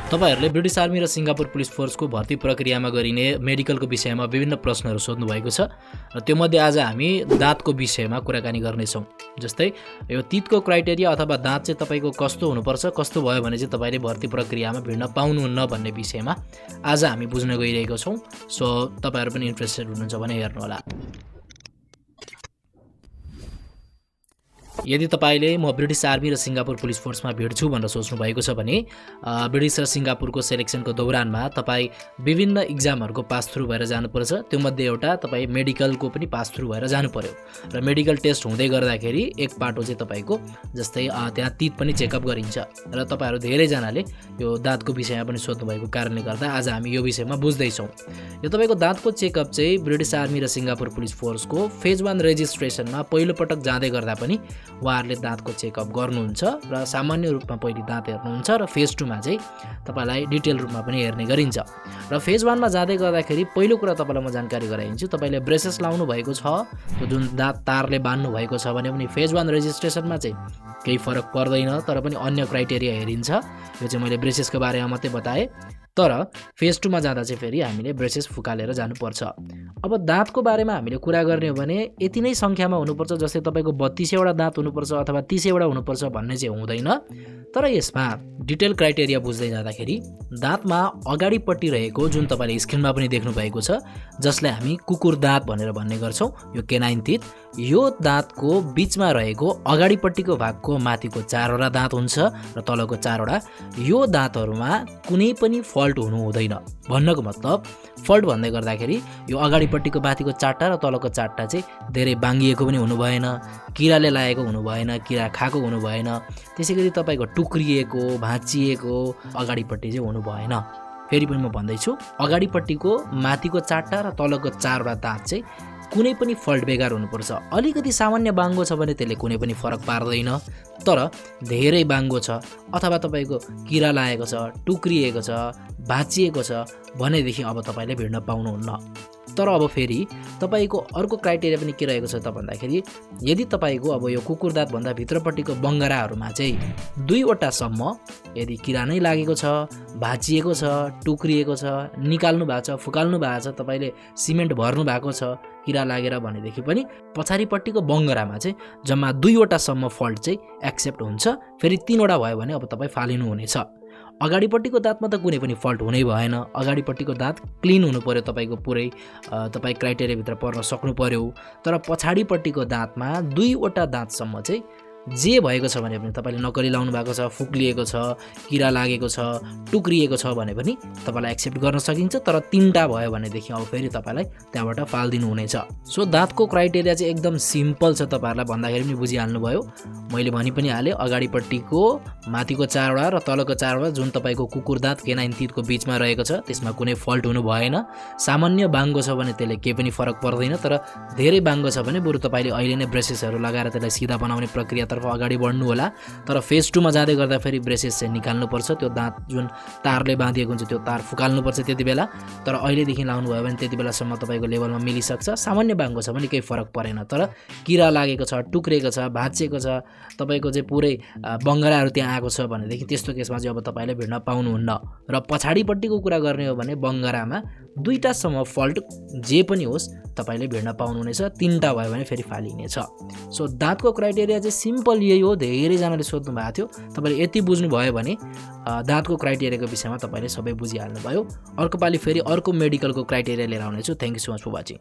तपाईहरूले British army र Singapore police फोर्सको भर्ती प्रक्रियामा गरिने मेडिकलको विषयमा विभिन्न प्रश्नहरू सोध्नु भएको छ र त्योमध्ये आज हामी दाँतको विषयमा कुराकानी गर्नेछौँ। जस्तै यो तितको क्राइटेरिया अथवा दाँत चाहिँ तपाईँको कस्तो हुनुपर्छ, कस्तो भयो भने चाहिँ तपाईँले भर्ती प्रक्रियामा भिड्न पाउनुहुन्न भन्ने विषयमा आज हामी बुझ्न गइरहेको छौँ। सो तपाईँहरू पनि इन्ट्रेस्टेड हुनुहुन्छ भने हेर्नुहोला। यदि तपाईँले म ब्रिटिस आर्मी र सिङ्गापुर पुलिस फोर्समा भिड्छु भनेर सोच्नु भएको छ भने ब्रिटिस र सिङ्गापुरको सेलेक्सनको दौरानमा तपाईँ विभिन्न इक्जामहरूको पास थ्रु भएर जानुपर्छ। त्योमध्ये एउटा तपाईँ मेडिकलको पनि पास थ्रु भएर जानु पर्यो र मेडिकल टेस्ट हुँदै गर्दाखेरि एक पाटो चाहिँ तपाईँको जस्तै त्यहाँ तित पनि चेकअप गरिन्छ र तपाईँहरू धेरैजनाले यो दाँतको विषयमा पनि सोध्नु भएको कारणले गर्दा आज हामी यो विषयमा बुझ्दैछौँ। यो तपाईँको दाँतको चेकअप चाहिँ ब्रिटिस आर्मी र सिङ्गापुर पुलिस फोर्सको फेज 1 रेजिस्ट्रेसनमा पहिलोपटक जाँदै गर्दा पनि उहाँहरूले दाँतको चेकअप गर्नुहुन्छ र सामान्य रूपमा पहिले दाँत हेर्नुहुन्छ र फेज 2 मा चाहिँ तपाईँलाई डिटेल रूपमा पनि हेर्ने गरिन्छ। र फेज 1 मा जाँदै गर्दाखेरि पहिलो कुरा तपाईँलाई म जानकारी गराइदिन्छु। तपाईँले ब्रेसेस लाउनु भएको छ, त्यो जुन दाँत तारले बान्नु भएको छ भने पनि फेज 1 रेजिस्ट्रेसनमा चाहिँ केही फरक पर्दैन, तर पनि अन्य क्राइटेरिया हेरिन्छ। यो चाहिँ मैले ब्रेसेसको बारेमा मात्रै बताएँ। तर फेज 2 मा जाँदा चाहिँ फेरि हामीले ब्रेसेस फुकालेर जानुपर्छ। अब दाँतको बारेमा हामीले कुरा गर्ने हो भने यति नै सङ्ख्यामा हुनुपर्छ, जस्तै तपाईँको 32वटा दाँत हुनुपर्छ अथवा 30वटा हुनुपर्छ भन्ने चाहिँ हुँदैन। तर यसमा डिटेल क्राइटेरिया बुझ्दै जाँदाखेरि दाँतमा अगाडिपट्टि रहेको जुन तपाईँले स्क्रिनमा पनि देख्नु भएको छ, जसलाई हामी कुकुर दाँत भनेर भन्ने गर्छौँ, यो केनाइन तित, यो दाँतको बिचमा रहेको अगाडिपट्टिको भागको माथिको 4वटा दाँत हुन्छ र तलको 4वटा, यो दाँतहरूमा कुनै पनि फल्ट हुनु हुँदैन। भन्नको मतलब फल्ट भन्दै गर्दाखेरि यो अगाडिपट्टिको माथिको 4टा र तलको 4टा चाहिँ धेरै बाङ्गिएको पनि हुनु भएन, किराले लागेको हुनु भएन, किरा खाएको हुनु भएन, त्यसै गरी तपाईँको टुक्रिएको भाँचिएको अगाडिपट्टि चाहिँ हुनु भएन। फेरि पनि म भन्दैछु, अगाडिपट्टिको माथिको 4टा र तलको 4वटा दाँत चाहिँ कुनै पनि फल्ट बेगर हुनुपर्छ। अलिकति सामान्य बाङ्गो छ भने त्यसले कुनै पनि फरक पार्दैन, तर धेरै बाङ्गो छ अथवा तपाईँको किरा लागेको छ, टुक्रिएको छ, भाँचिएको छ भनेदेखि अब तपाईँले भिड्न पाउनुहुन्न। तर अब फेरि तपाईँको अर्को क्राइटेरिया पनि के रहेको छ त भन्दाखेरि यदि तपाईँको अब यो कुकुर दाँतभन्दा भित्रपट्टिको बङ्गराहरूमा चाहिँ 2वटासम्म यदि किरा नै लागेको छ, भाँचिएको छ, टुक्रिएको छ, निकाल्नु भएको छ, फुकाल्नु भएको छ, तपाईँले सिमेन्ट भर्नु भएको छ किरा लागेर भनेदेखि पनि पछाडिपट्टिको बङ्गरामा चाहिँ जम्मा 2वटासम्म फल्ट चाहिँ एक्सेप्ट हुन्छ। फेरि 3वटा भयो भने अब तपाईँ फालिनु हुनेछ। अगाडिपट्टिको दाँतमा त कुनै पनि फल्ट हुनै भएन। अगाडिपट्टिको दाँत क्लिन हुनु पर्यो, तपाईँको पुरै तपाईँ क्राइटेरियाभित्र पर्न सक्नु पर्यो। तर पछाडिपट्टिको दाँतमा 2वटा दाँतसम्म चाहिँ जे भएको छ भने पनि तपाईँले नक्कली लाउनु भएको छ, फुक्लिएको छ, किरा लागेको छ, टुक्रिएको छ भने पनि तपाईँलाई एक्सेप्ट गर्न सकिन्छ। तर 3टा भयो भनेदेखि अब फेरि तपाईँलाई त्यहाँबाट फालिदिनु हुनेछ। सो दाँतको क्राइटेरिया चाहिँ एकदम सिम्पल छ, तपाईँहरूलाई भन्दाखेरि पनि बुझिहाल्नुभयो। मैले भनि पनि हालेँ, अगाडिपट्टिको माथिको 4वटा र तलको 4वटा जुन तपाईँको कुकुर दाँत केनाइन तितको बिचमा रहेको छ त्यसमा कुनै फल्ट हुनु भएन। सामान्य बाङ्गो छ भने त्यसले केही पनि फरक पर्दैन, तर धेरै बाङ्गो छ भने बरु तपाईँले अहिले नै ब्रेसेसहरू लगाएर त्यसलाई सिधा बनाउने प्रक्रिया अगाडि बढ्नु होला। तर फेज 2 मा जाँदै गर्दा फेरि ब्रेसेस चाहिँ निकाल्नुपर्छ। त्यो दाँत जुन तारले बाँधिएको हुन्छ त्यो तार फुकाल्नुपर्छ त्यति बेला। तर अहिलेदेखि लाउनु भयो भने त्यति बेलासम्म तपाईँको लेभलमा मिलिसक्छ। सामान्य बाङ्गो छ भने केही फरक परेन, तर किरा लागेको छ, टुक्रेको छ, भाँचिएको छ, तपाईँको चाहिँ पुरै बङ्गराहरू त्यहाँ आएको छ भनेदेखि त्यस्तो केसमा चाहिँ अब तपाईँले भिड्न पाउनुहुन्न। र पछाडिपट्टिको कुरा गर्ने हो भने बङ्गरामा 2टासम्म फल्ट जे पनि होस् तपाईँले भिड्न पाउनुहुनेछ। 3टा भयो भने फेरि फालिनेछ। सो दाँतको क्राइटेरिया चाहिँ सिम्पल यही हो। धेरैजनाले सोध्नु भएको थियो, तपाईँले यति बुझ्नुभयो भने दाँतको क्राइटेरियाको विषयमा तपाईँले सबै बुझिहाल्नुभयो। अर्को पालि फेरि अर्को मेडिकलको क्राइटेरिया लिएर आउनेछु। Thank you so much for watching.